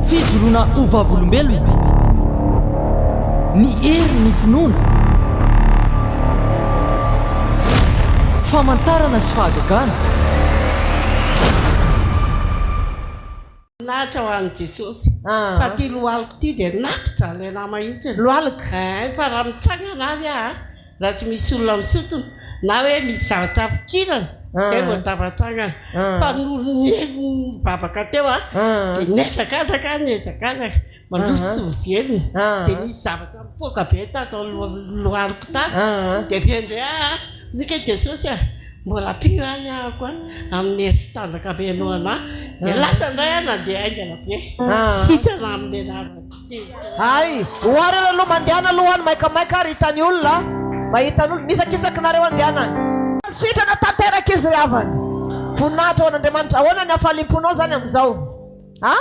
Fijoroana ho vavolombelona. Ny herin'ny finoana. Famantarana sy fahagagana. Voninahitra ho an'i Jesosy. Fa ity lohaliko ity dia nampijaly anah mahitsiny. Lohalika. Eeh fa raha mitsangana ary aho a, raha tsy misy olona misintona na hoe misy zavatra fikirana, izay vao tafatsangana. Fa noho ny herin'ny vavaka teo a, dia nihazakazaka aho, nihazakazaka. Mandroso tsy miverina. Dia nisy zavatra nipoaka be tato lohaliko tato. Dia avy eo indray aho, hoy kay Jesosy a, mbola ampio ihany ahako amin'ny hery sy tanjaka amenao anah. Dia lasa indray aho nandeha haingana be. Sitrana amin'ny anaran'i Jesosy. Hay! Oharana aloha mandehana aloha any maikamaika ary hitan'ny olona a! Mahita ny olona. Mihisakisaky nareo andehanany. Sitrana tanteraka izy ry havana. Voninahitra ho an'Andriamanitra. Ahoana ny hafaliam-ponao izany amin'izao? A?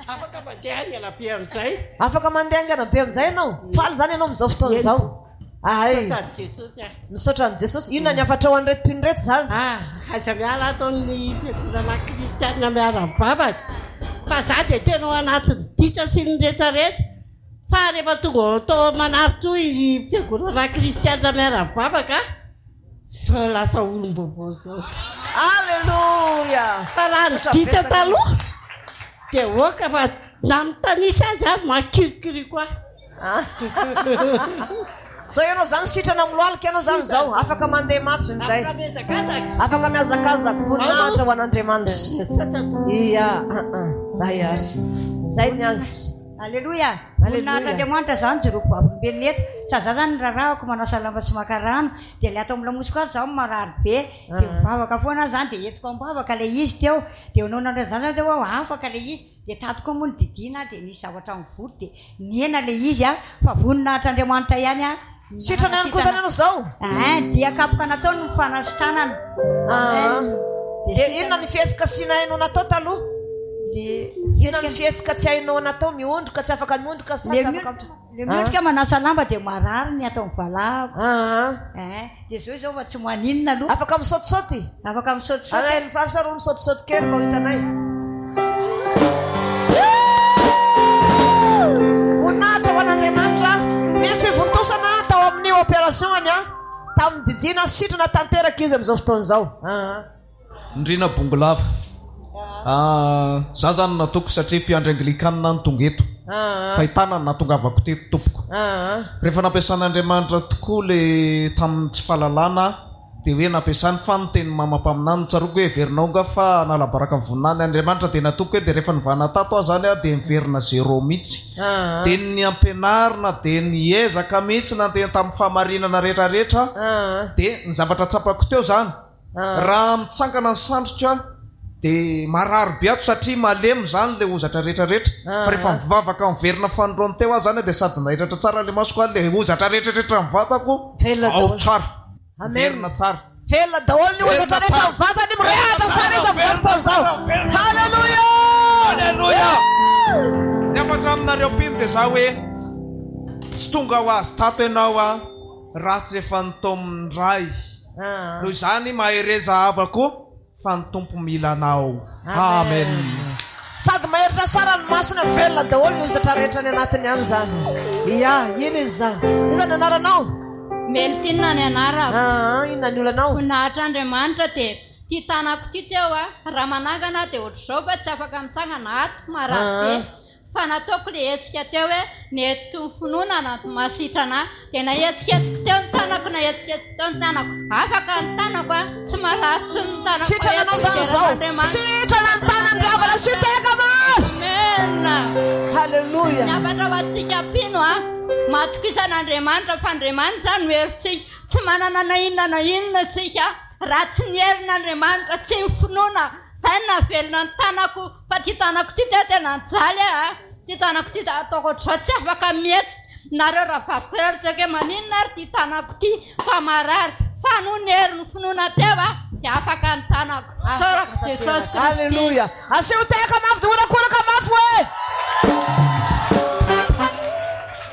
Afaka mandeha haingana be amin'izay. Afaka mandeha haingana be amin'izay ianao? Faly izany ianao amin'izao fotoana izao? Ay. Misaotra an'i Jesosy aho. Misaotra an'i Jesosy. Inona ny hafatrao an'ireto mpino ireto izany? Ah, aza miala ato amin'ny fiangonana kristiana miara-mivavaka. Fa za dia tena ao anatin'ny ditra sy ny retraretra. Fa rehefa tonga ao tao Manarintsoa i fiangonana kristiana miara-mivavaka, Zao lasa olom-baovao zao. Alléluia! Fa raha ny ditra taloha dia oka fa na mitanisa azy ary mahakirikiriko ahy. Zao ianao zany sitrana miloalika ianao zany zao afaka mandeha mafy zay. Afaka mihazakazaka. Afaka mihazakazaka. Voninahitra ho an'Andriamanitra. Misaotra tompoko. Ia, ah ah, zay ary. Zay ny azy. Aleloia! Voninahitra Andriamanitra zany joroko vavolombelona eto, sa za zany ny rarahako manasa lamba tsy maka rano dia le ato amin'ny lamosiko ato zaho marary be dia mivavaka foana aho zany dia entiko ambavaka le izy teo dia nao nandray zany zany teo aho afaka le izy dia tato koa moa nodidiana dia nisy zavatra nivory dia nihena le izy a fa voninahitra Andriamanitra ihany a Sitrana ihany koa zany ianao zao? Ein, dia kapoka nataony ny fanasitranana. Aa. Dia inona ny fihetsika tsy nahainao natao taloha? Inona ny fihetsika tsy hainao natao? Miondrika, tsy afaka miondrika sa tsy afaka miondrika? Le miondrika manasa lamba dia marary ny ato amin'ny valahako. Aa. Ein, dia zao izao fa tsy maninona aloha. Afaka misaotisaoty? Afaka misaotisaoty. Alain'ny faritra aloha misaotisaoty kely mba ho hitanay. Voninahitra ho an'Andriamanitra. Nisy fivontosana tao amin'ny opération-ny tamin'ny didiana sitrana tanteraka izy amin'izao fotoana izao. Ndrina Bongolava. Za zany natoky satria mpiandry anglikana no tonga eto. Fahitana no nahatongavako teto tompoko. Rehefa nampiasan'Andriamanitra tokoa le tamin'ny tsy fahalalana dia hoe nampiasany fa ny tenin'i mama mpaminany tsaroako hoe heverinao nga fa hanala baraka ny voninahiny Andriamanitra dia natoky hoe dia rehefa novahana tato aho zany aho dia niverina zéro mihitsy dia ny ampianarina dia niezaka mihitsy nandeha tamin'ny fahamarinana rehetra rehetra dia ny zavatra tsapako teo zany Raha mitsangana ny sandriko aho dia marary be ato satria malemy izany ilay hozatra rehetra rehetra fa rehefa mivavaka miverina fanindroany teo aho izany dia sady nahiratra tsara ilay masoko ary ilay hozatra rehetra rehetra ny vatako ao tsara miverina tsara. Velona daholo ny hozatra rehetra amin'ny vatany mirehatra tsara izy amin'izao fotoana izao. Haleloia! Haleloia! Ny hafatra aminareo mpino dia izao hoe tsy tonga ho azy tato ianao an. Raha tsy efa nitaomin'ny Ray. Noho izany mahereza havako fa ny Tompo mila anao. Amen. Sady maheritra tsara ny masony velona daholo ny hozatra rehetra any anatiny any zany. Ia, ino izy zany? Iza ny anaranao? Meltina ny anarako. Aa, inona ny olanao? Voninahitra Andriamanitra dia ity tanako ity teo a, raha manangana aho dia ohatr'izao fa tsy afaka mitsangana ato marary be. Fa nataoko le hetsika teo hoe ny hetsiky ny finoana no mahasitrana ahy. Dia nahetsiketsiko teo ny tanako, nahetsiketsiko teo ny tanako. Afaka ny tanako a, tsy marary intsony ny tanako. Sitrana anao zany izao. Sitrana ny tanany ry havana, siteka mafy. Amen. Haleloia. Ny hafatra ho antsika mpino a, matokisa an'Andriamanitra fa Andriamanitra no herintsika. Tsy manana na inona na inona isika raha tsy ny herin'Andriamanitra sy ny finoana. Izay no nahavelona ny tanako. Fa ty tanako ty dia tena nijaly aho a! Ty tanako ty da ataoko ohatr'izao tsy afaka mihetsika, nareo rahavaviko ireo ry tsaiky hoe maninona ary ty tanako ty fa marary, fa noho ny herin'ny finoana teo a dia afaka ny tanako, isaorako Jesosy Kristy. Alléluia! Asio tehaka mafy dia horakoraka mafy hoe!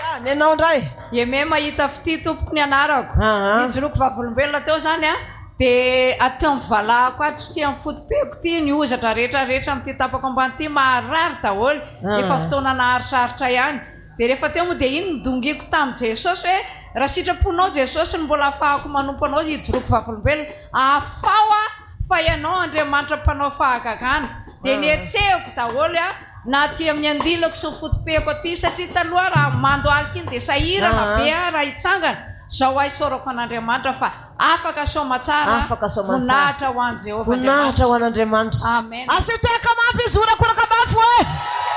Ya, ny anao indray. Aimé mahita fitia tompoko ny anarako. Aa. Nijoroako vavolombelona teo zany a. Dia aty amin'ny valahako ato sy ity amin'ny foto-peko ity, ny hozatra rehetra rehetra amin'ity tapako ambany ity marary daholo, efa fotoana naharitraritra ihany. Dia rehefa teo moa dia iny nidongiko tamin'i Jesosy hoe, raha sitraponao Jesosy no mbola ahafahako manompo anao sy hijoroako vavolombelona, ahafaho aho fa Ianao Andriamanitra mpanao fahagagana. Dia nihetsehiko daholo aho na aty amin'ny andilako sy ny foto-peko aty satria taloha raha mandohalika iny dia sahirana be aho raha hitsangana, izao aho isaorako an'Andriamanitra fa Afaka soamatsara. Afaka soamantsara. Voninahitra ho an'i Jehovah Voninahitra ho an'Andriamanitra. Amen. Asio tehaka mafy izy, horakoraka mafy hoe,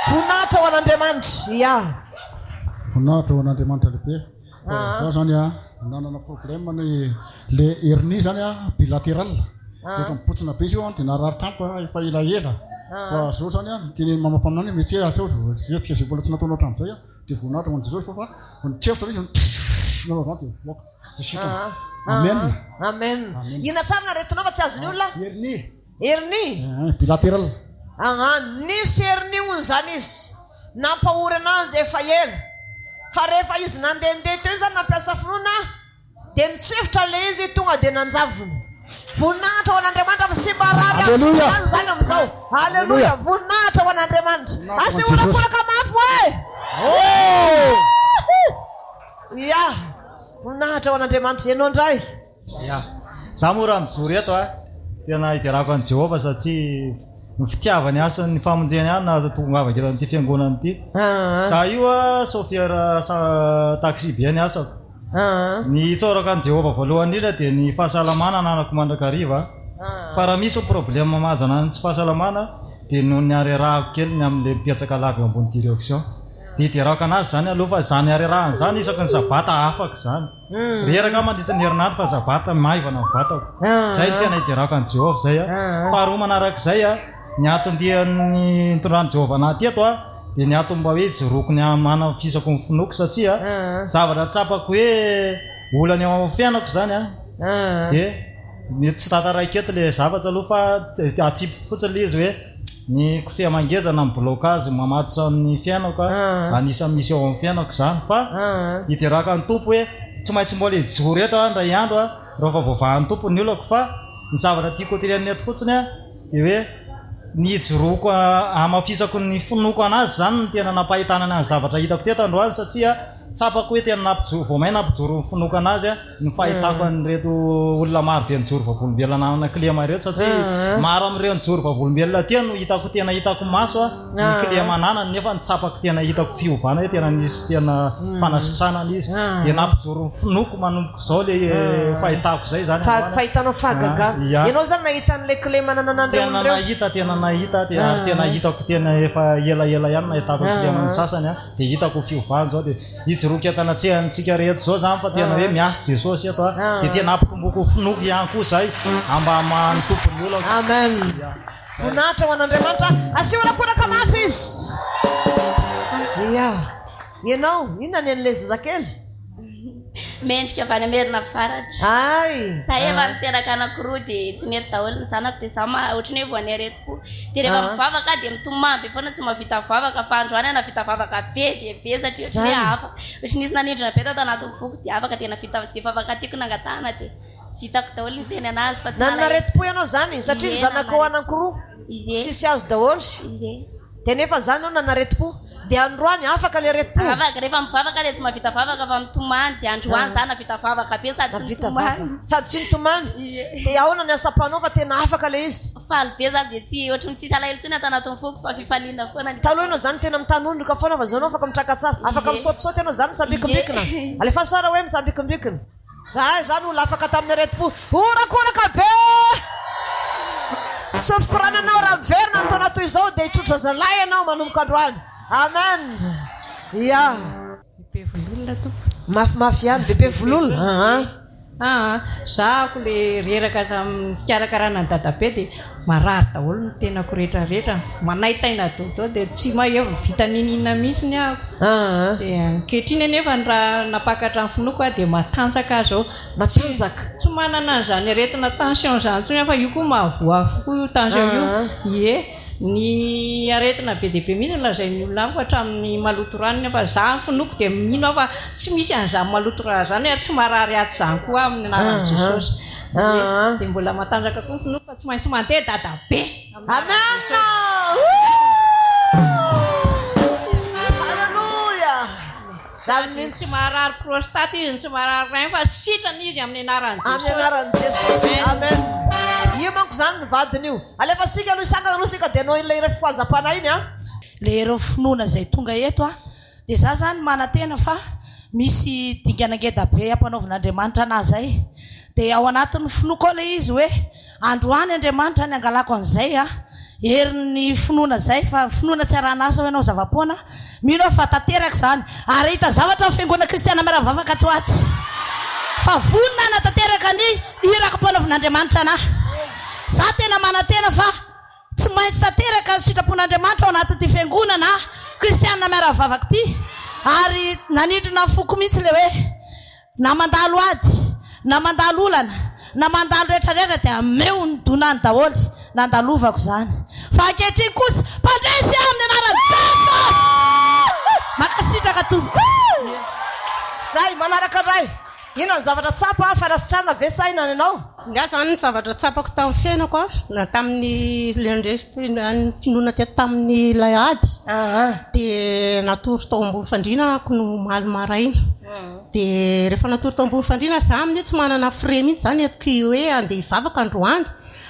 Voninahitra ho an'Andriamanitra. Ya. Voninahitra ho an'Andriamanitra lehibe. Za zany a nanana problème ny le hernie zany a bilatéral. Efa mibotsina be izy io an, dia narary tampoka aho efa elaela. Fa zao zany a, nitenen'i mama mpaminany hoe mihetsika atseo, hetsika izay mbola tsy nataonao hatramin'izay a, dia voninahitra ho an'i Jesosy fa fa nitsefotra ilay izy, nanao izany dia mivoaka. Amen. Amen. Inona tsara ny aretinao fa tsy azon'ny olona? Hernie. Hernie. Bilateral. Aha, nisy hernie hono izany izy. Nampahory anazy efa ela. Fa rehefa izy nandehandeha teo izany nampiasa finoana dia nitsefotra ilay izy tonga dia nanjavona. Voninahitra ho an'Andriamanitra fa tsy marary azy izany izany amin'izao. Aleloia. Voninahitra ho an'Andriamanitra. Asio horakoraka mafy hoe. Ya! Voninahitra ho an'Andriamanitra. Ianao indray. Ya. Za moa raha mijoro eto a, tena hiderako an'i Jehovah satria ny fitiavany ahy sy ny famonjeny ahy no nahatongavako eto amin'ity fiangonana ity. Za io a chauffeur taxi be ny asako. Ny hitsaorako an'i Jehovah voalohany indrindra dia ny fahasalamana ananako mandrakariva. Fa raha misy ny problème mahazo anah ny tsy fahasalamana dia noho ny harerahako kely ny amin'ilay mipetraka lava eo ambony direction. Dia hiderako anazy izany aloha fa izany harerahana izany isaky ny sabata afaka izany. Reraka aho mandritra ny herinandro fa sabata maivana ny vatako. Izay no tena hiderako an'i Jehovah izay a. Faharoa manarak'izay a, ny anton-dian'ny nitondran'i Jehovah anah teto a, dia ny antony mba hoe hijoroako ny hanamafisako ny finoako satria zavatra tsapako hoe olana eo amin'ny fiainako izany a, dia Mety tsy tantaraiko eto le zavatra aloha fa atsipiko fotsiny le izy hoe ny kofehy mangeja na ny blocage mamatotra ny fiainako anisan'ny misy eo amin'ny fiainako izany fa hiderako ny Tompo hoe tsy maintsy mbola hijoro eto aho indray andro rehefa voavahan'ny Tompo ny olako fa ny zavatra tiako hotenenina eto fotsiny dia hoe ny hijoroako hamafisako ny finoako an'azy izany no tena nampahitana ny zavatra hitako teto androany satria tsapako hoe tena nampijoro vao may nampijoro ny finoako an'azy ny fahitako an'ireto olona maro be nijoro vavolombelona nanana kilema ireto satria maro amin'ireo nijoro vavolombelona teo no hitako tena hitako maso ny kilema ananany nefa ny tsapako tena hitako fiovana hoe tena nisy tena fanasitranana izy dia nampijoro ny finoako manomboka izao le fahitako izay zany Fahitanao fahagagana. Ianao zany nahita an'ilay kilema nananan'ireo Tena olona ireo? nahita, tena nahita ary tena hitako tena efa elaela ihany nahitako ny kileman'ny sasany dia hitako fiovana izao dia Hijoroako eto anatrehantsika rehetra izao izany fa tena hoe miasa Jesosy eto a, dia tena ampitomboko ny finoako ihany koa izay mba hamaha ny Tompo ny olako. Amen. Voninahitra ho an'Andriamanitra. Asio horakoraka mafy izy. Ia. Ianao, inona ny an'ilay zazakely? Mendrika avy any Merina Avaratra. Ay! Za efa niteraka anankiroa dia tsy nety daholo ny zanako dia za ma ohatran'ny hoe voan'ny aretim-po. Dia rehefa mivavaka aho dia mitomany be foana tsy mahavita mivavaka fa androany aho nahavita vavaka be dia be satria ohatran'ny hoe afaka. Ohatran'ny nisy nanindrona be tato anatin'ny foko dia afaka dia nahavita izay vavaka tiako nangatahana dia vitako daholo ny niteny anazy fa tsy Nanana nalahelo. aretim-po ianao izany satria ny Ie, zanakao nanana anankiroa Ie. tsisy azo daholo. Ie. Dia nefa izany ianao nanana aretim-po. Dia androany afaka le aretim-po. Vavaka, rehefa mivavaka dia tsy mahavita vavaka fa mitomany, dia androany za nahavita vavaka be sady tsy Nahavita nitomany. vavaka. Sady tsy nitomany. Ie. Dia ahoana ny asam-panao fa tena afaka le izy? Faly be za dia tsy ohatry ny tsisy alahelo intsony ato anatin'ny foko fa fifaliana foana ny Taloha ianao izany tena mitanondroka foana fa izao ianao afaka mitraka tsara. Afaka Ie. misaotisaoty ianao izany misambikimbikina. Ie. Alefaso sary hoe misambikimbikina. Zahay zany olona afaka tamin'ny aretim-po. Horakoraka be! Sofiko rano anao raha miverina ny taona toy izao dia hitrotra zalahy ianao manomboka androany. Amen! Ya. Bebe vololona tompoko. Mafimafy ihany, bebe vololona. Aa. Aa, zahako le reraka tamin'ny fikarakarana an'i dadabe dia marary daholo ny tenako rehetra rehetra, manaintaina daholo dia tsy mahevo vita n'inon'inona mihitsy aho. Dia ankehitriny anefa ny raha nampakatra ny finoako aho dia matanjaka aho izao. Matanjaka. Tsy manana an'izany aretina tension izany intsony aho fa io koa mahavoa ahy koa io tension io. Ie. Ny aretina be dia be mihitsy no lazain'ny olona amiko hatramin'ny maloto rano nefa za ny finoako dia mino aho fa tsy misy an'izany maloto rano izany ary tsy marary ato izany koa aho amin'ny anaran'i Jesosy. Dia mbola matanjaka koa ny finoako fa tsy maintsy mandeha dadabe amin'ny anaran'i Jesosy. Alléluia! Zany mihitsy. Tsy marary prostate izy, tsy marary rein fa sitrana izy amin'ny anaran'i Jesosy. Amin'ny anaran'i Jesosy. Amen. Io manko zany ny vadiny io. Alefasika aloha hisangana aloha isika dia hanao ilay hira fifohazam-panahy iny an. Le herin'ny finoana izay tonga eto an, dia za zany manantena fa misy dingana ngeda be ampanaovin'Andriamanitra anah zay, dia ao anatin'ny finoako ao le izy hoe Androany Andriamanitra ny angalako an'izay a! Herin'ny finoana izay fa finoana tsy arahana asa hoy ianao zava-poana, mino aho fa tanteraka izany ary hahita zavatra ny fiangonana kristiana miara-mivavaka atsy ho atsy fa vonona hanatanteraka ny iraka ampanaovin'Andriamanitra anah. Za tena manantena fa tsy maintsy tanteraka ny sitrapon'Andriamanitra ao anatin'ity fiangonana kristiana miara-mivavaka ity ary nanindrona ny foko mihitsy ilay hoe Na mandalo ady, na mandalo olana, na mandalo retraretra dia ameo ny donany daholo, nandalovako izany. Fa ankehitriny kosa, mpandresy aho amin'ny anaran'i Jesosy! Mankasitraka tompoko. Zay, manaraka indray. Inona ny zavatra tsapa, fanasitranana ve sa inona ny anao? Ny ahy izany ny zavatra tsapako tamin'ny fiainako an, na tamin'ny ilay nandresy finoana teto tamin'ilay ady, dia natory tao ambony fandriana ako no omaly maraina. Dia rehefa natory tao ambony fandriana za amin'io tsy manana frais mihitsy zany entiko hoe andeha hivavaka androany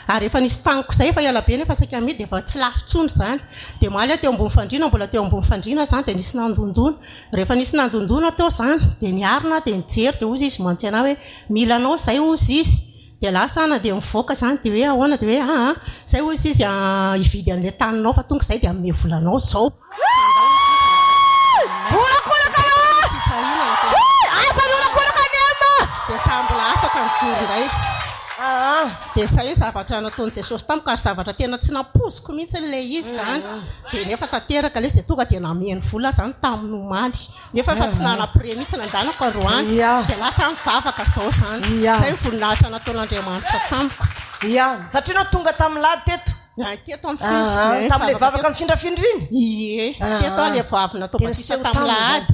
ary efa nisy taniko izay efa ela be nefa saika amidy efa tsy lafo intsony izany. Dia omaly aho teo ambony fandriana mbola teo ambony fandriana zany dia nisy nandondona. Rehefa nisy nandondona teo zany dia niarina aho dia nijery dia hozy izy mantsy anah hoe mila anao izay hozy izy. Dia lasa aho nandeha nivoaka izany dia hoe ahoana dia hoe aa izay hozy izy hividy an'ilay taninao fa tonga izay dia hanome vola anao izao. Horakoraka Aza ny horakoraka ny Emma! Dia samy mbola afaka nijoro indray. Dia izay ny zavatra nataon'i Jesosy tamiko ary zavatra tena tsy nampoiziko mihitsy ilay izy izany. Dia nefa tanteraka ilay izy dia tonga dia nameno vola aho izany tamin'ny omaly. Nefa efa tsy nanam-pre mihitsy nandanako androany. Dia lasa aho nivavaka izao izany. Izay ny voninahitra nataon'Andriamanitra tamiko. Ia, satria ianao tonga tamin'ny lahady teto. Teto amin'ny fito. Tamin'ilay vavaka mifindrafindra iny? Ie, teto aho ilay vao avy natao batisa tamin'ny lahady.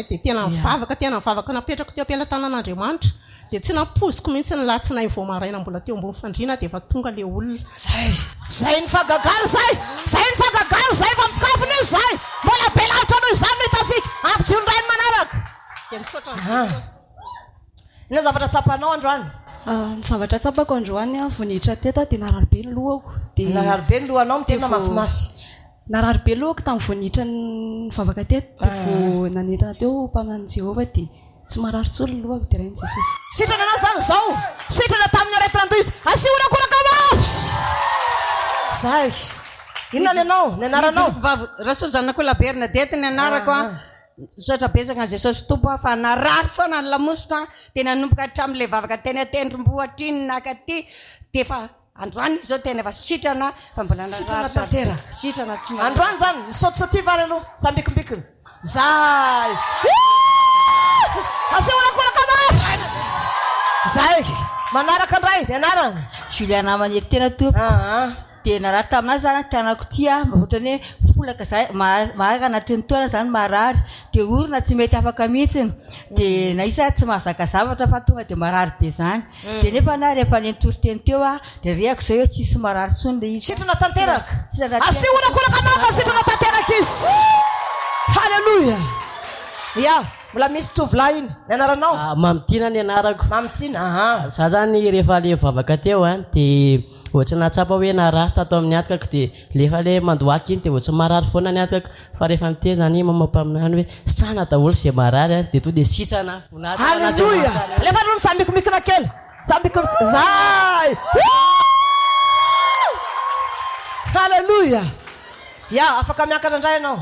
Dia tena nivavaka, tena nivavaka napetrako teo am-pelatanan'Andriamanitra. Dia tsy nampoiziko mihitsy ny latsinainy vao maraina mbola teo ambony fandriana dia efa tonga ilay olona. Zay! Zay ny fahagagana zay! Zay ny fahagagana zay fa mitsikafona izy zay! Mbola be lavitra noho izany no hitantsika! Ampijio ny rainy manaraka! Dia misaotra an'i Jesosy. Inona zavatra tsapanao androany? Ny zavatra tsapako androany vao niditra teto aho dia narary be ny lohako. Dia Narary be ny lohanao miteny mafimafy. Narary be lohako tamin'ny vao niditra nivavaka teto dia vao nanentana teo mpaminanin'i Jehovah dia Tsy marary intsony ny lohako deraina Jesosy. Sitrana anao zany zao. Sitrana tamin'ny aretina andoha izy. Asio horakoraka mafy. Zay. Inona ny anao? Ny anaranao? Rasoa Bernadette ny anarako a. Misaotra betsaka an'i Jesosy Tompo aho fa narary foana ny lamosiko a. Dia nanomboka hatramin'ilay vavaka teny an-tendrombohitra iny nakaty dia efa androany izy izao tena efa sitrana fa mbola narary Sitrana tanteraka. Sitrana tsy marary. Androany zany misaotisaotiva ary aloha sambikimbikina. Zay. Iiii! Asio horakoraka mafy. Zay. Manaraka indray, ny anarana. Juliana Manelitena tompoko. Dia narary tamin'azy zany tanako ity ah, ohatran'ny hoe folaka zay, marary anatin'ny taona zany marary, dia orona tsy mety afaka mihitsy, dia na iza tsy mahazaka zavatra fa tonga dia marary be zany, dia nefa na rehefa le nitoriteny teo ah, dia rehako zay hoe tsisy marary intsony le izy. Sitrana tanteraka. Asio horakoraka mafy fa sitrana tanteraka izy. Haleloia. Ya, mbola misy tovolahy iny. Ny anaranao? Mamitiana ny anarako. Mamitiana, aha. Za zany rehefa le vavaka teo an, dia Ohatry ny nahatsapa hoe narary tato amin'ny hatikako dia rehefa le mandohalika iny dia ohatry ny marary foana ny hatikako fa rehefa niteny izany i mama mpaminany hoe sitrana daholo izay marary an dia tonga dia sitrana aho. Voninahitra ho Haleloia! an'Andriamanitra. Alefa aloha misambikomikona kely. Misambikomikona. Zay! Woo! Haleloia! Ya, afaka miakatra indray ianao.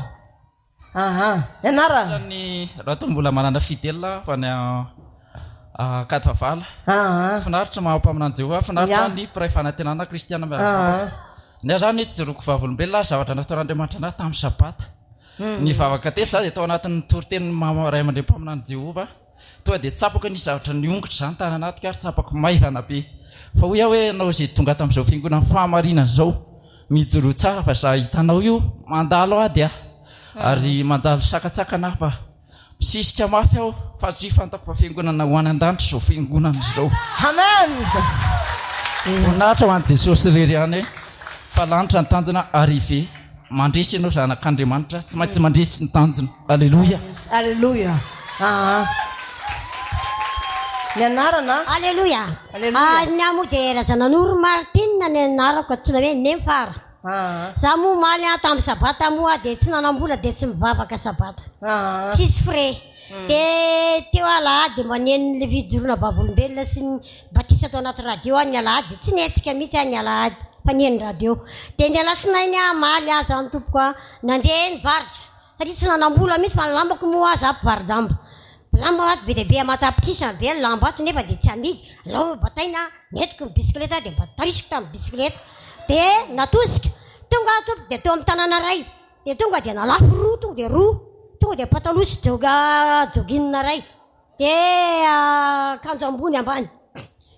Aha. Ny anarana? Ny Ratombola Fidèle avy any Ankadivavala. Finaritra maha mpaminany Jehovah, finaritra ny mpiray fanantenana kristiana miara-mivavaka. Ny ahy izany ijoroako vavolombelona zavatra nataon'Andriamanitra anahy tamin'ny sabata. Nivavaka teto izaho dia tao anatin'ny toritenin'ny maha ray aman-dreny mpaminany Jehovah. Tonga dia tsapako hoe nisy zavatra niongotra izany tany anatiko ary tsapako maivana be. Fa hoy aho hoe ianao izay tonga tamin'izao fiangonan'ny fahamarinana izao. Mijoroa tsara fa za hitanao io mandalo ady aho ary mandalo sakantsakana aho fa misisika mafy aho fa tsy fantako fa fiangonana ho any an-danitra izao fiangonana izao. Amen! Voninahitra ho an'i Jesosy irery ihany fa lanitra ny tanjona arrivé mandresy ianao zanak'Andriamanitra tsy maintsy mandresy ny tanjona. Aleloia. Aleloia. Aa. Ny anarana? Aleloia. Aleloia. Ny ahy moa dia Razananoro Martine ny anarako antsoina hoe Nemfara. Za moa omaly an tamin'ny sabata moa aho dia tsy nanam-bola dia tsy mivavaka sabata. Tsisy frais. Dia teo alahady mba nihaino ny fijoroana vavolombelona sy ny batisa tao anaty radio aho ny alahady, tsy nihetsika mihitsy aho ny alahady fa nihaino radio. Dia ny alatsinainy aho omaly aho zany tompoko an, nandeha nivarotra satria tsy nanam-bola mihitsy fa ny lambako moa aza mpivaro-jamba. Lamba ato be dia be aman-tapitrisany be ny lamba ato nefa dia tsy amidy, alao bataina, nentiko ny bisikileta dia mba tarisiko tamin'ny bisikileta dia natosika, tonga aho tompoko dia teo amin'ny tanàna iray dia tonga dia nalafo roa tonga dia roa, tonga dia pataloha sy joga jogging iray dia akanjo ambony ambany.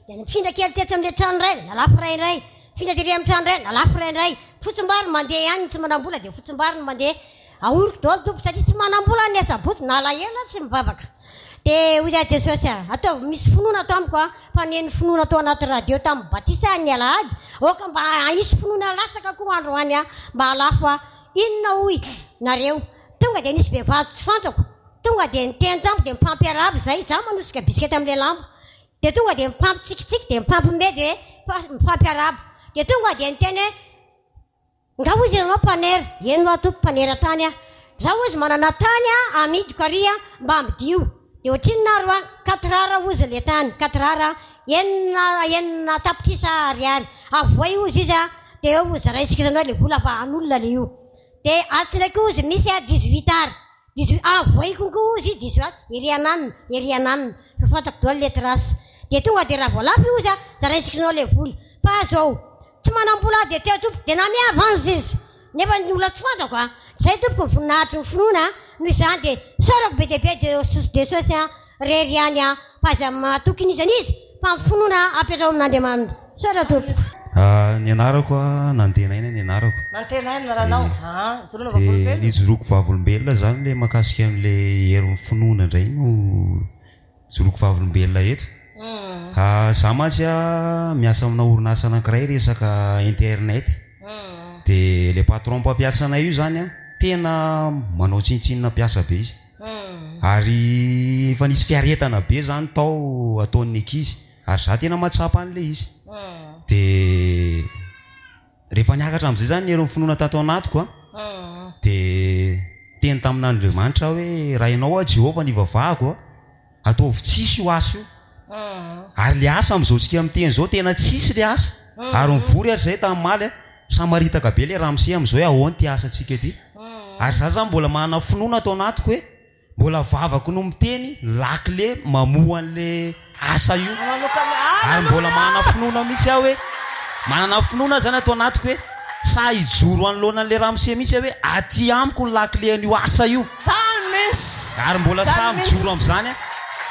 Dia nifindra kely tetsy amin'ilay trano iray, nalafo iray indray. Nifindra tery amin'ny trano iray, nalafo iray indray. Fotsimbary no mandeha ihany, ny tsy manam-bola dia fotsimbary no mandeha. Ahoriko daholo Tompo satria tsy manam-bola aho ny asabotsy, na alahelo aho tsy mivavaka. Dia hoy aho Jesosy a, ataovy misy finoana ato amiko a, fa neno finoana tao anaty radio tamin'ny batisa aho ny alahady, aoka mba hisy finoana latsaka koa androany aho, mba halafo aho. Inona hoy nareo? Tonga dia nisy vehivavy tsy fantako, tonga dia niteny tamiko dia mifampiarahaba izay, izaho manosika bisikileta amin'ilay lamba. Dia tonga dia mifampitsikitsiky dia mifampiomehy dia mifampiarahaba. Dia tonga dia niteny hoe, Nga hozy ianao mpanera? Eny hoa tompoko mpanera tany aho. Za hozy manana tany amidiko ary mba amidio. Dia ohatrinona ary hoa? Quatre ara hozy le tany, quatre ara, enina enina tapitrisa ariary. Avohay hozy izy dia eo hozy raisiko isanao le vola fa an'olona le io. Dia atsy ndraiky hozy misy 18 ara. Diso avoay konko ozy diso a ery ananona ery ananona fa fantako daholo le trace de tonga de raha vao lafo io ozy a zaraintsika le vola fa zao tsy manambola aho de teo tompoko de name avance izy nefa ny olona tsy fantako a zay tompoko ny voninahitry ny finoana a noho izany de isaorako be dia be Jesosy Jesosy a rery ihany a fa aza matoky n'iza n'iza fa ny finoana apetraho amin'Andriamanitra misaotra tompoko. Ny anarako a, Nantenaina ny anarako. Nantenaina ranao a, nijoroana Dia vavolombelona. nijoroako vavolombelona izany ilay mahakasika an'ilay herin'ny finoana indray no ijoroako vavolombelona eto. Za mantsy a, miasa amina orinasa anankiray resaka internet. Dia ilay patron mpampiasa anay io izany a, tena manao tsinontsinona mpiasa be izy. Ary efa nisy fiaretana be izany tao ataon'ny ankizy. Ary za tena mahatsapa an'ilay izy. Dia rehefa niakatra amin'izay izany ny herin'ny finoana tato anatiko an, dia niteny tamin'Andriamanitra aho hoe raha ianao aho Jehovah no ivavahako an, ataovy tsisy io asa io. Ary ilay asa amin'izao tsika miteny izao tena tsisy ilay asa. Ary nivory ary izahay tamin'ny omaly an, samaritaka be ilay ramose amin'izao hoe ahoana ity asantsika ity. Ary za izany mbola manana finoana ato anatiko hoe Mbola vavako no miteny lakile mamoha an'le asa io. Ary mbola manana finoana mihitsy aho hoe manana finoana aho zany ato anatiko hoe sahy hijoro anoloana an'le ramose mihitsy aho hoe aty amiko ny lakile an'io asa io. Zany mihitsy. Ary mbola sahy mijoro am'zany aho.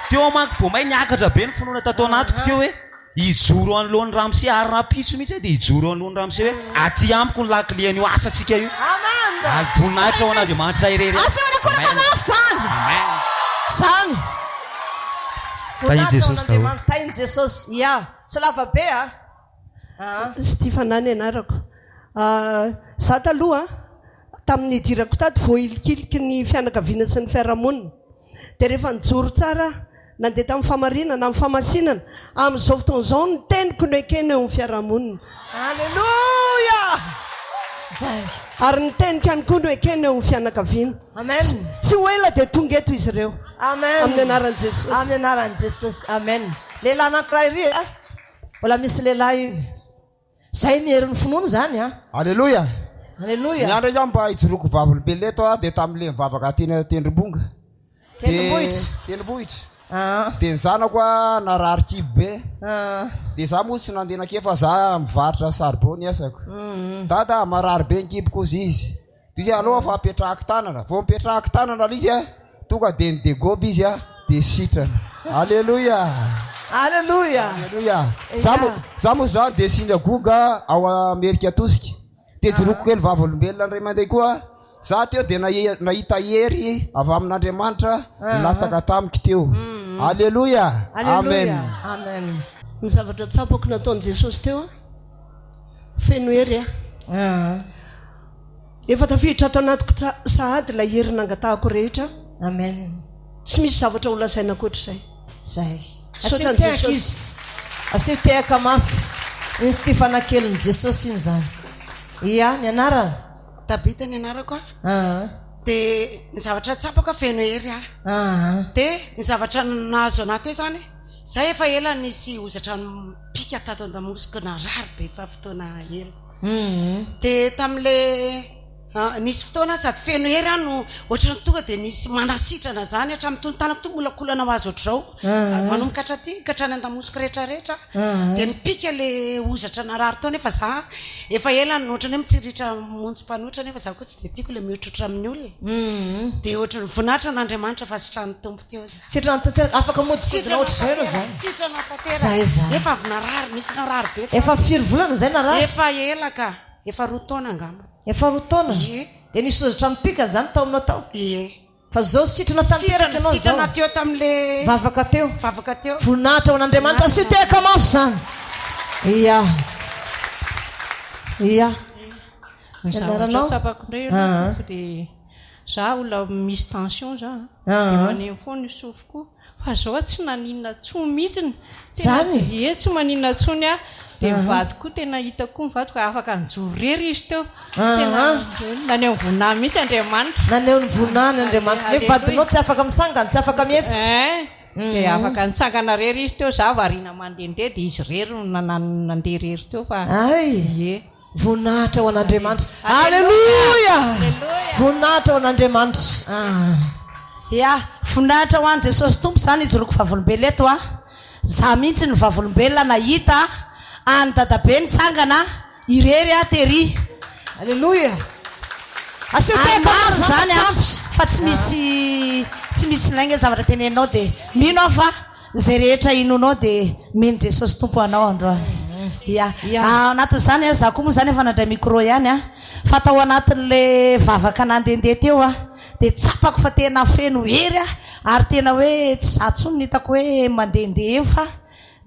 Teo manko vao may niakatra be ny finoana tato anatiko teo hoe Hijoro anoloan'ny ramose ary rahampitso mihitsy aho dia hijoro anoloan'ny ramose hoe aty amiko ny lakile an'io asantsika io. Amen. Ary voninahitra ho an'Andriamanitra irery. Asehona koraka mafy zany. Amen. Zany. Tahin'i Voninahitra ho Jesosy daholo. an'Andriamanitra. Tahin'i Jesosy. Ya. Tsy lava be a. Ah. Stifana ny anarako. Za taloha tamin'ny nidirako tato voahilikiliky ny fianakaviana sy ny fiarahamonina. Dia rehefa nijoro tsara aho, nandeha tamin'ny fahamarinana, amin'ny fahamasinana, amin'izao fotoana izao ny teniko no ekena eo amin'ny fiarahamonina. Aleloia! Zay. Ary ny teniko ihany koa no ekena eo amin'ny fianakaviana. Amen. Tsy ho ela dia tonga eto izy ireo. Amen. Amin'ny anaran'i Jesosy. Amin'ny anaran'i Jesosy. Amen. Lehilahy anankiray iry a. Mbola misy lehilahy iny. Zay ny herin'ny finoana izany an! Aleloia! Aleloia! Ny andro izany mba hijoroako vavolombelona eto aho dia tamin'ilay nivavaka teny Tendrombonga. Tendrombohitra. Tendrombohitra. Dia ny zanako a narary kibo be. Dia za moa tsy nandeha nankeo fa za mivarotra saribao ny asako. Dada marary be ny kiboko hozy izy. Dia aloha fa apetrahako tanana. Vao mipetrahako tanana aloha izy a, tonga dia nidegoba izy a, dia sitrana. Aleloia! Aleloia! Aleloia! Za moa, za moa zany dia synagoga ao Amerika Tosika. Dia jeroko kely vavolombelona indray mandeha koa, za teo dia nahita hery avy amin'Andriamanitra nilatsaka tamiko teo. Aleloia! Amen. Amen. Ny zavatra tsapako nataon'i Jesosy teo an, feno hery aho. Efa tafiditra ato anatiko sahady ilay hery nangatahako rehetra. Amen. Tsy misy zavatra ho lazaina ankoatr'izay. Zay. Misaotra Asio an'i tehaka Jesosy. izy. Asio tehaka mafy. Iny Stefana kelin'i Jesosy iny izany. Ia, ny anarana? Tabita ny anarako a. Aa. Dia ny zavatra tsapako feno hery aho. Aa. Dia ny zavatra nahazo anah teo izany, za efa ela nisy hozatra nipika tato an-damosiko narary be efa fotoana ela. Dia tamin'ilay nisy fotoana aho sady feno hery aho no ohatran'ny tonga dia nisy manasitrana izany hatramin'ny tony tanako tony molakolana ho azy ohatr'izao manomboka hatraty ka hatrany an-damosiko rehetra rehetra dia nipika ilay hozatra narary tao nefa za efa ela no ohatran'ny hoe mitsiritra monjy mpanotra nefa za koa tsy dia tiako ilay mihotrotra amin'ny olona dia ohatran'ny voninahitra an'Andriamanitra fa sitran'ny Tompo teo za. Sitrana tanteraka, afaka modikodina ohatr'izao ianao izany. Sitrana tanteraka. Zay izany. Efa avy narary, nisy narary be tato. Efa firy volana izay narary? Efa ela ka, efa roa taona angamba. Efa roa taona? Ie. Dia nisy hozatra mipika izany tao aminao tao? Ie. Fa zao sitrana tanteraka ianao izao. Sitrana teo tamin'le. Vavaka teo. Vavaka teo. Voninahitra ho an'Andriamanitra. Asio tehaka mafy izany. Ia. Ia. Ny zavatra tsapako indray aloha tompoko dia za olona misy tension za dia maneno foana io sofiko io fa zao aho tsy naninona intsony mihitsiny tena Zany? ie tsy maninona intsony aho dia ny vadiko koa tena hitako koa ny vadiko afaka nijoro irery izy teo tena naneho ny voninahiny mihitsy Andriamanitra Naneho ny voninahiny Andriamanitra. Nefa vadinao tsy afaka misangana, tsy afaka mihetsika. Ein, dia afaka nitsangana irery izy teo, za variana mandehandeha dia izy irery no nandeha irery teo fa Hay! ie. Voninahitra ho an'Andriamanitra. Aleloia! Voninahitra ho an'Andriamanitra. Ah. Ya, voninahitra ho an'i Jesosy Tompo izany ijoroako vavolombelona eto a. Za mihitsy no vavolombelona nahita an'i dadabe nitsangana irery aho tery. Aleloia! Asio Ary tehaka maro mafy izany zany a, fa tsy ampy. fa tsy misy tsy misy lainga zavatra teneninao dia mino aho fa Izay rehetra inoanao dia mino Jesosy Tompo anao androany. Ya. Ao anatin'izany za koa moa izany efa nandray micro ihany an, fa tao anatin'ilay vavaka nandehandeha teo aho dia tsapako fa tena feno hery aho ary tena hoe tsy za intsony no hitako hoe mandehandeha eo fa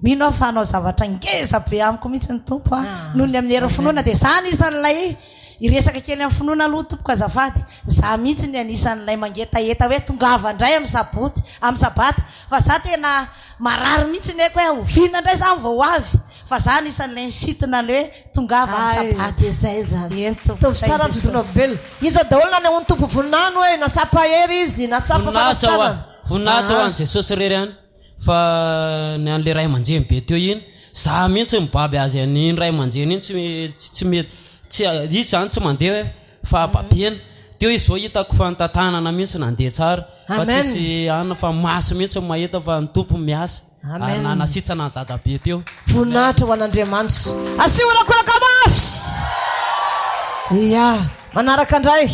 mino aho fa hanao zavatra ngeza be amiko mihitsy ny Tompo an, noho ny amin'ny herin'ny finoana dia za anisan'ilay Hiresaka kely amin'ny finoana aloha tompoko azafady, za mihitsy ny anisan'ilay mangetaheta hoe tongava indray amin'ny sabotsy, amin'ny sabata, fa za tena marary mihitsy ny aiko hoe oviana indray za vao ho avy, fa za anisan'ilay nisintona an'ilay hoe tongava amin'ny Ay, sabata. dia zay izany. Eny tompoko, Tompoko tsara tahin'i Jesosy. Jesosy. Iza daholo nanehoan'ny Tompo voninahiny hoe natsapa hery izy, natsapa Voninahitra ho fanasitranana? voninahitra ho Aa. an'i Jesosy irery ihany. Fa ny an'le ray aman-dreny be teo iny, za mihitsy mibaby azy an'iny ray aman-dreny iny tsy tsy mety tsy izy zany tsy mandeha hoe fa babena, teo izy zao hitako fa nitantanana mihitsy nandeha tsara fa Amen. tsisy anona fa maso mihitsy no mahita fa ny Tompo miasa ary Amen. nanasitsana an'i dadabe teo. Voninahitra ho an'Andriamanitra. Asio horakoraka mafy! Ia, manaraka indray.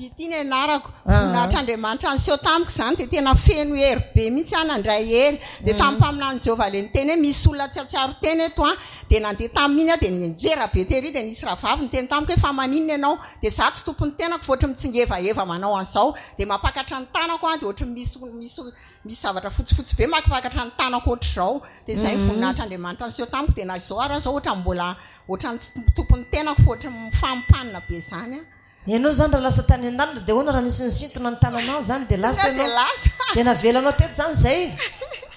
Ity ny anarako. Voninahitr'Andriamanitra niseho tamiko izany dia tena feno hery be mihitsy aho nandray hery. Dia tamin'ny mpaminanin'i Jehovah ilay niteny hoe misy olona tsy hahatsiaro tena eto an. Dia nandeha tamin'iny aho dia nianjera be tery dia nisy rahavavy niteny tamiko hoe fa maninona ianao? Dia izaho tsy tompon'ny tenako fa ohatry ny mitsingevaheva manao an'izao. Dia mampakatra ny tanako aho dia ohatry ny misy misy misy zavatra fotsifotsy be mampakatra ny tanako ohatr'izao. Dia izay ny voninahitr'Andriamanitra niseho tamiko dia na izao ary aho izao ohatran'ny mbola ohatran'ny tsy tompon'ny tenako fa ohatry ny mifampanina be izany aho. Ianao izany raha lasa tany an-danitra dia ahoana raha nisy nisintona ny tananao izany dia lasa ianao? Dia navelanao teto izany izay?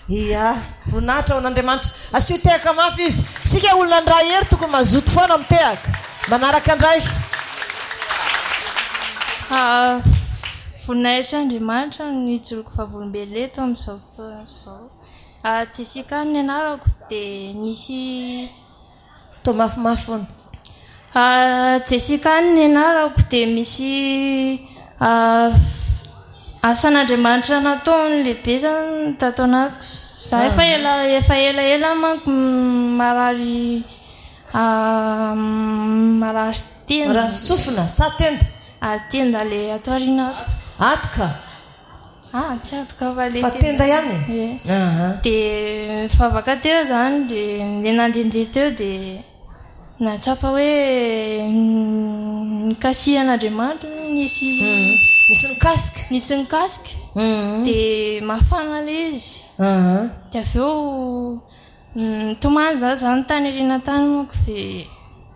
Ia, voninahitra ho an'Andriamanitra. Asio tehaka mafy izy. Isika olona handray hery tokony mazoto foana mitehaka. Manaraka indray. Voninahitra Andriamanitra no nijoroako vavolombelona eto amin'izao fotoana izao. Jessica no anarako dia nisy Toa mafimafy hono. Jessica ny anarako dia misy asan'Andriamanitra nataony lehibe zany tato anatiko. Za efa ela efa elaela manko marary marary tenda. Marary sofina sa tenda? Tenda le ato aoriana ato. Ato ka. Ah, tsy atoka fa le Fa tenda ihany? Ie. Aha. Dia nivavaka teo izany dia le nandehandeha teo dia Nahatsapa hoe nikasihan'Andriamanitra, nisy. Nisy nikasika. Nisy nikasika. Dia mafana ilay izy. Dia avy eo nitomany za zany tany aoriana tany manko dia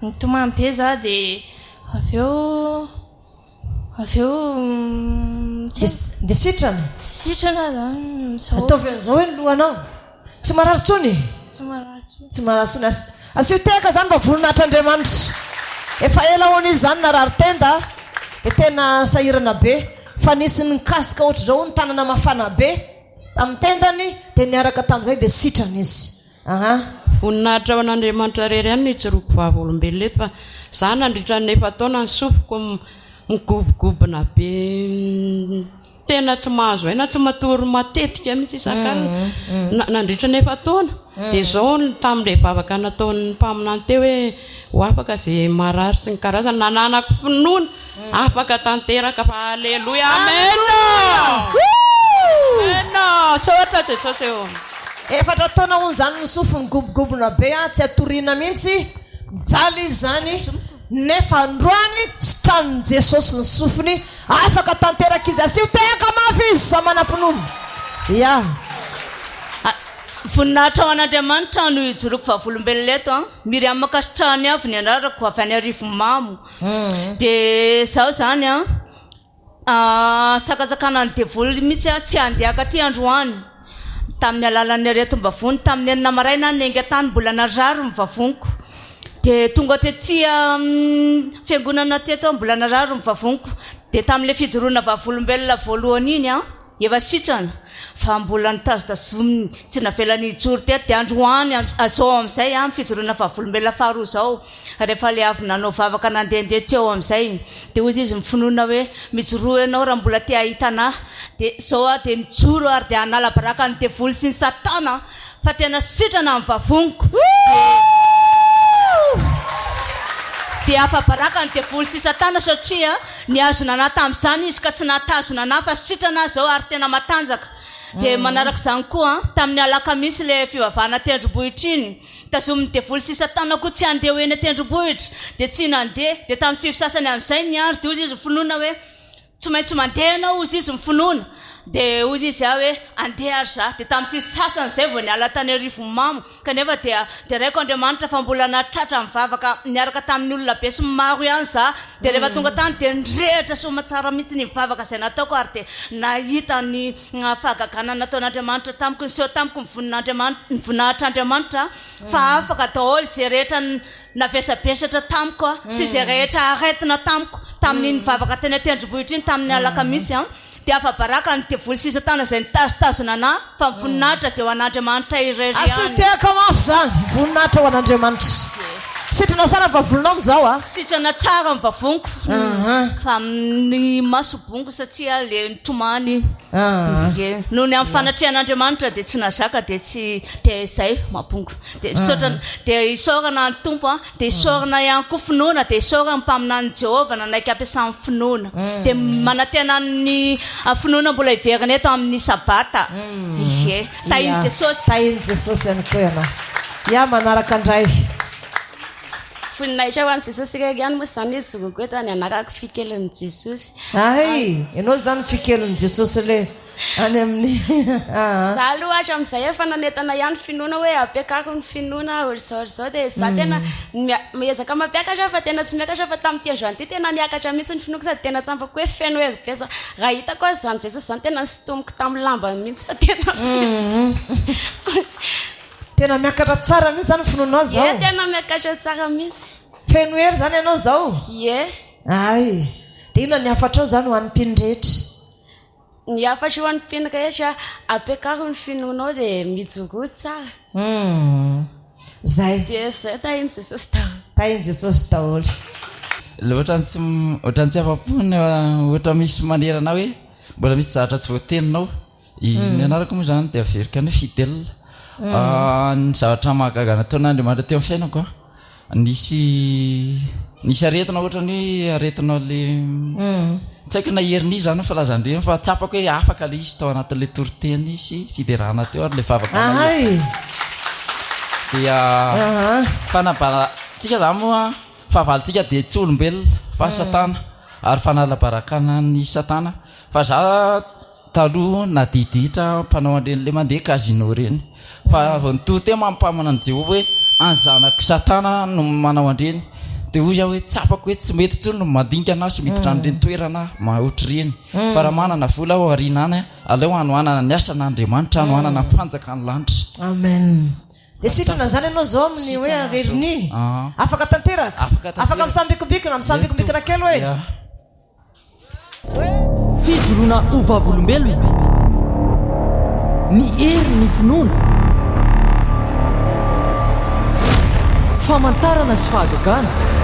nitomany be za dia avy eo avy eo tsy haiko. Dia sitrana? Sitrana zany izao. Ataovy an'izao hoe ny lohanao. Tsy marary intsony? Tsy marary intsony. Tsy marary intsony. Asio tehaka izany mba voninahitr'Andriamanitra. Efa ela hono izy izany narary tenda dia tena sahirana be fa nisy nikasika ohatr'izao hono tanana mafana be tamin'ny tendany dia niaraka tamin'izay dia sitrana izy. Aha. Voninahitra ho an'Andriamanitra irery ihany no ijoroako vavolombelona eto fa za nandritra ny efa-taona ny sofiko migobogobona be tena tsy mahazo aina, tsy matory matetika mihitsy isak'alina nandritra ny efa-taona dia izao tamin'ilay vavaka nataon'ny mpaminany teo hoe ho afaka izay marary sy ny karazany nananako finoana Afaka tanteraka fa aleloia amen amen misaotra Jesosy ô. Efatra taona hono zany ny sofiny gobogobona be an, tsy atoriana mihitsy, mijaly izy zany, nefa androany sitranin'i Jesosy ny sofiny, afaka tanteraka izy, asio tehaka mafy izy sa manam-pinoana, ya. Voninahitra ho an'Andriamanitra no ijoroako vavolombelona eto an! Myriam Kasitrahany avy ny anarako, avy any Arivonimamo. Dia izaho izany an, sakantsakanan'ny devoly mihitsy aho tsy handeha akaty androany. Tamin'ny alalan'ny aretim-bavony, tamin'ny enina maraina aho niainga tany, mbola narary ny vavoniko. Dia tonga tety amin'ny fiangonana teto aho, mbola narary ny vavoniko. Dia tamin'ilay fijoroana vavolombelona voalohany iny an, Efa sitrana fa mbola nitazotazominy tsy navelany hijoro teto dia androany zao amin'izay an fijoroana vavolombelona faharoa zao rehefa le avy nanao vavaka nandehandeha teo amin'izay dia hoy izy mifonona hoe mijoroa ianao raha mbola te hahita anah dia zao aho dia mijoro ary dia hanala baraka ny devoly sy ny satana fa tena sitrana ny vavoniko dia afa-baraka ny devoly sy satana satria Nihazona anah tamin'izany izy ka tsy nahatazona anah fa sitrana aho izao ary tena matanjaka. Dia manaraka izany koa, tamin'ny alakamisy ilay fivavahana tendrombohitra iny, tazomin'ny devoly sy satana koa tsy handeha ho eny an-tendrombohitra, dia tsy nandeha, dia tamin'ny sivy sasany amin'izay ny andro dia hoy izy ny finoana hoe, tsy maintsy mandeha ianao hozy izy ny finoana, dia hoy izy aho hoe andeha ary za, dia tamin'ny sivy sasany izay vao niala tany Arivonimamo. Kanefa dia deraiko Andriamanitra fa mbola nahatratra nivavaka niaraka tamin'ny olona be sy maro ihany za, dia rehefa tonga tany dia nirehitra soamatsara mihitsy ny vavaka izay nataoko ary dia nahita ny fahagagana nataon'Andriamanitra tamiko, niseho tamiko ny vonin'Andriamanitra, ny voninahitr'Andriamanitra fa afaka daholo izay rehetra navesabesatra tamiko sy izay rehetra aretina tamiko tamin'iny vavaka teny an-tendrombohitra iny tamin'ny alakamisy an. Dia afa-baraka ny devoly sy satana izay nitazotazona anà, fa ny voninahitra dia ho an'Andriamanitra irery ihany. Asio tehaka mafy izany, voninahitra ho an'Andriamanitra. Sitrana tsara ny vavoninao amin'izao a. Sitrana tsara ny vavoniko, fa amin'ny maso bongo satria le nitomany. Ie. Noho ny amin'ny fanatrehan'Andriamanitra dia tsy nahazaka dia tsy dia izay mabongo. Dia misaotra dia isaorana ny Tompo a. Dia isaorana ihany koa finoana, dia isaorana ny mpaminanin'i Jehovah nanaiky hampiasa ny finoana. Dia manantena ny finoana mbola hiverina eto amin'ny Sabata. Ie. Tahin'i Jesosy. Tahin'i Jesosy ihany koa ianao. Ya, manaraka indray. Voninahitra ho an'i Jesosy irery ihany moa izany no ijoroako eto, ny anarako Fikelin'i Jesosy. Hay! Ianao izany Fikelin'i Jesosy le. Any amin'ny aa. Za aloha hatramin'izay efa nanentana ihany finoana hoe ampiakaro ny finoana ohatr'izao ohatr'izao dia za tena miezaka mampiakatra aho fa tena tsy miakatra fa tamin'ity androany ity tena niakatra mihitsy ny finoako sady tena tsapako hoe feno hery be za. Raha hitako aza izany Jesosy izany tena nosintomiko tamin'ny lambany mihitsy fa tena Tena miakatra tsara mihitsy izany ny finoanao izao. Ie tena miakatra tsara mihitsy. Feno hery izany ianao izao? Ie. Hay. Dia inona ny hafatrao izany ho an'ny mpino rehetra? Ny hafatro ho an'ny mpino rehetra, ampiakaro ny finoanao dia mijoroa tsara. Humm. Zay. Dia zay, tahin'i Jesosy daholo. Tahin'i Jesosy daholo. Le ohatran'ny tsy ohatran'ny tsy afa-po ny ohatra misy manerana hoe mbola misy zavatra tsy voateninao. Ny anarako moa izany dia averiko ihany hoe Fidèle. Ny zavatra mahagaga nataon'Andriamanitra teo amin'ny fiainako an, nisy nisy aretina ohatran'ny hoe aretina le tsy haiko na hernie izany ny filazan-dreny fa tsapako hoe afaka ilay izy tao anatin'ilay toriteny sy fiderana teo ary ilay vavaka mahery. Dia fanambara. Tsika zany moa fahavalontsika dia tsy olombelona fa satana ary fanalabarakana ny satana fa za taloha nadiditra mpanao an'ireny le mandeha casino ireny fa vao nitory teo mampamana an'i Jehovah hoe any zanak'i satana no manao an'ireny dia hoy aho hoe tsapako hoe tsy mety intsony ny mandingana sy miditra an'ireny toerana ohatr'ireny fa raha manana vola aho aoriana any aleo hanohanana ny asan'Andriamanitra hanohanana ny fanjakan'ny lanitra. Amen. Dia sitrana izany ianao izao amin'ny hoe hernie? Afaka tanteraka? Afaka misambikombikona, misambikombikona kely hoe? Fijoroana ho vavolombelona. Ny herin'ny finoana. Famantarana sy fahagagana.